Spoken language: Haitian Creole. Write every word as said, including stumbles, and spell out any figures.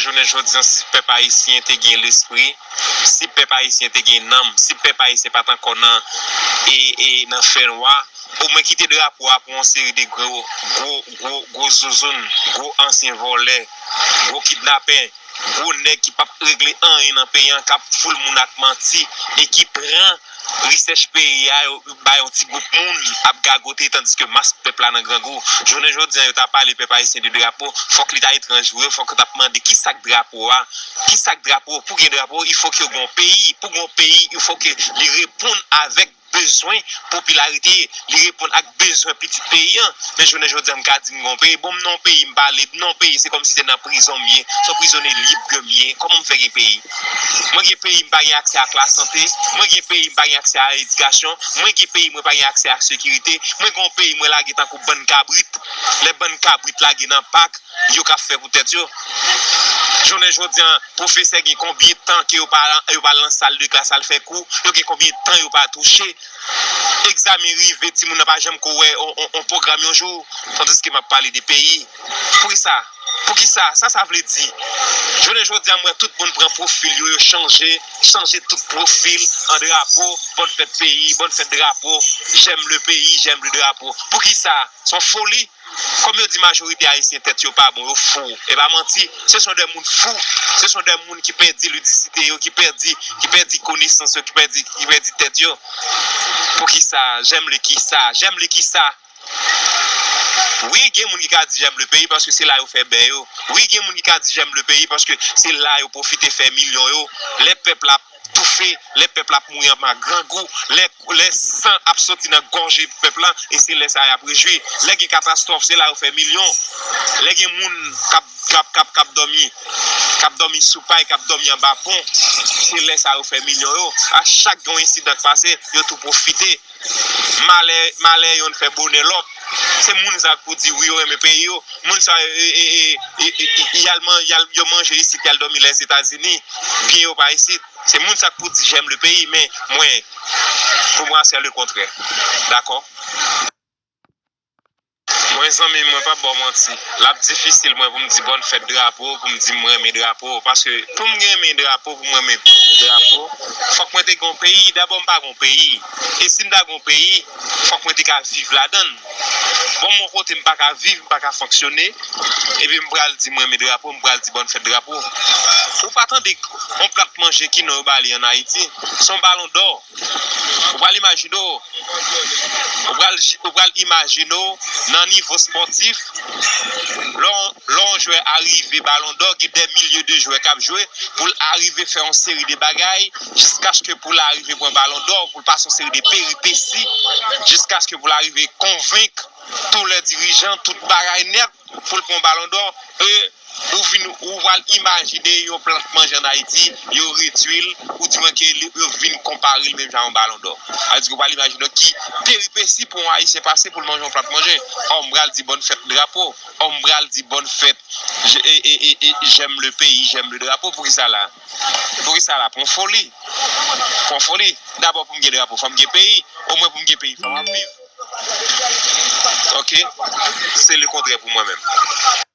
Jounen jodi a, si pèp ayisyen te gen lespri, si pèp ayisyen te gen nanm, si pèp ayisyen pa t ankò nan, e, e, nan fènwa, omwen kite drapo a pou yon seri de gwo, gwo, gwo, gwo zouzoun, gwo ansyen vòlè, gwo kidnapè, gwo nèg ki p ap regle anyen nan peyi a, k ap foul moun ak manti e ki pran richès peyi a, yo ba yon ti gwoup moun ap gagote, tandiske mas pèp la nan grangou. Jounen jodi a, yo ta pale pèp ayisyen de drapo, fòk li ta etranj pou yo, fòk yo t ap mande ki sa k drapo a, ki sa k drapo, pou gen drapo, il fòk yo gen yon peyi, pou gen yon peyi, il fòk li reponn avèk bezwen popilarite, li reponn ak bezwen pitit peyi a. Men jounen jodi a, m ka di m gen yon peyi. Bon, m nan yon peyi, m pa lib, m nan yon peyi, se kòmsi se nan prizon m ye, se yon prizonye lib ke m ye. Kòman m fè gen peyi? Mwen gen peyi, m pa gen aksè ak lasante, mwen gen peyi, m pa gen aksè a edikasyon, mwen gen peyi, mwen pa gen aksè a sekirite, mwen gen yon peyi, mwen lage tankou bann kabrit, lè bann kabrit lage nan pak, yo ka fè pou tèt yo. Jounen jodi a, pwofesè gen konbyen tan ke yo pa, yo pa al nan sal de klas al fè kou, yo gen konbyen tan yo pa touche. Egzamen rive, timoun nan pa janm ko wè on, on, on pwogram yon jou, tandiske m ap pale de peyi. Poukisa? Poukisa? Sa sa vle di? Jounen jodi a, m wè tout moun pran pwofil yo, yo chanje, chanje tout pwofil an drapo, bòn fèt peyi, bòn fèt drapo, j'aime le pays, j'aime le drapeau. Poukisa? Se yon foli. Kòm yo di majorite ayisyen tèt yo pa bon, yo fou. E pa manti, ce sont des moun fou. Ce sont des moun ki pèdi lidisite yo, ki pèdi, ki pèdi konesans yo, ki pèdi, ki pèdi tèt yo. Poukisa? J'aime le kisa? J'aime le kisa? Wi, gen moun ki ka di j'aime le pays paske se la yo fè bè yo. Wi, gen moun ki ka di j'aime le pays paske se la yo pwofite fè milyon yo. Lè pèp la toufe, lè pèp la ap mouri anba grangou, lè, lè san ap soti nan gòje pèp la, e se lè sa y ap rejwi. Lè gen katastwòf, se la yo fè milyon. Lè gen moun k ap, k ap, k ap, k ap dòmi, k ap dòmi sou pay, k ap dòmi anba pon, se lè sa yo fè milyon yo. A chak gen yon ensidan k pase, yo tou pwofite. Malè, malè yonn fè bonè lòt. Se moun sa k pou di wi yo renmen peyi yo. Moun sa, e, e, e, e, e, e, y al man-, y al, yo manje isit, y al dòmi Lèzetazini. Byen yo pa isit. Se moun sa k pou di j'aime le pays, men mwen, pou mwen, c'est le contraire. Dakò? Mwen, zanmi m, mwen p ap ba w manti. L ap difisil mwen pou m di bòn fèt drapo, pou m di m renmen drapo. Paske pou m renmen drapo, pou m renmen drapo, fòk mwen te gen yon peyi. Dabò, m pa gen yon peyi. E si m ta gen yon peyi, fòk mwen te ka viv ladan l. Bon, m yon kote m pa ka viv, m pa ka fonksyone, epi m pral di m renmen drapo, m pral di bòn fèt drapo. Ou pa tande yon plat manje ki non yo ba li ann Ayiti? Se yon balon dò. Ou pral imajine w, ou pral, ou pral imajine w nan nivo spòtif, lè yon, lè yon jwè arive balon dò, gen dè milye de jwè k ap jwe, pou l arive fè yon seri de bagay, jiskaske pou l arive pran balon dò, pou l pase yon seri de peripesi, jiskaske pou l arive konvenk tou lè dirijan, tout bagay nèt, pou l pran balon dò, e ou vin, ou pral imajine yon plat manje ann Ayiti, yo redwi l, ou di mwen ke li, yo vin konpare l menm jan yon balon dò. Sa vle di ke ou pral imajine ki peripesi pou yon Ayisyen pase pou l manje yon plat manje. Ò, m pral di bòn fèt drapo. Ò, m pral di bòn fèt, je, e, e, e, e, j'aime le pays, j'aime le drapeau. Poukisa la? Poukisa la? Pou yon foli. Pou yon foli. Dabò, pou m gen drapo, fò m gen peyi. Omwen pou m gen peyi, fò m ap viv. Ok? Se lekontrè pou mwen menm.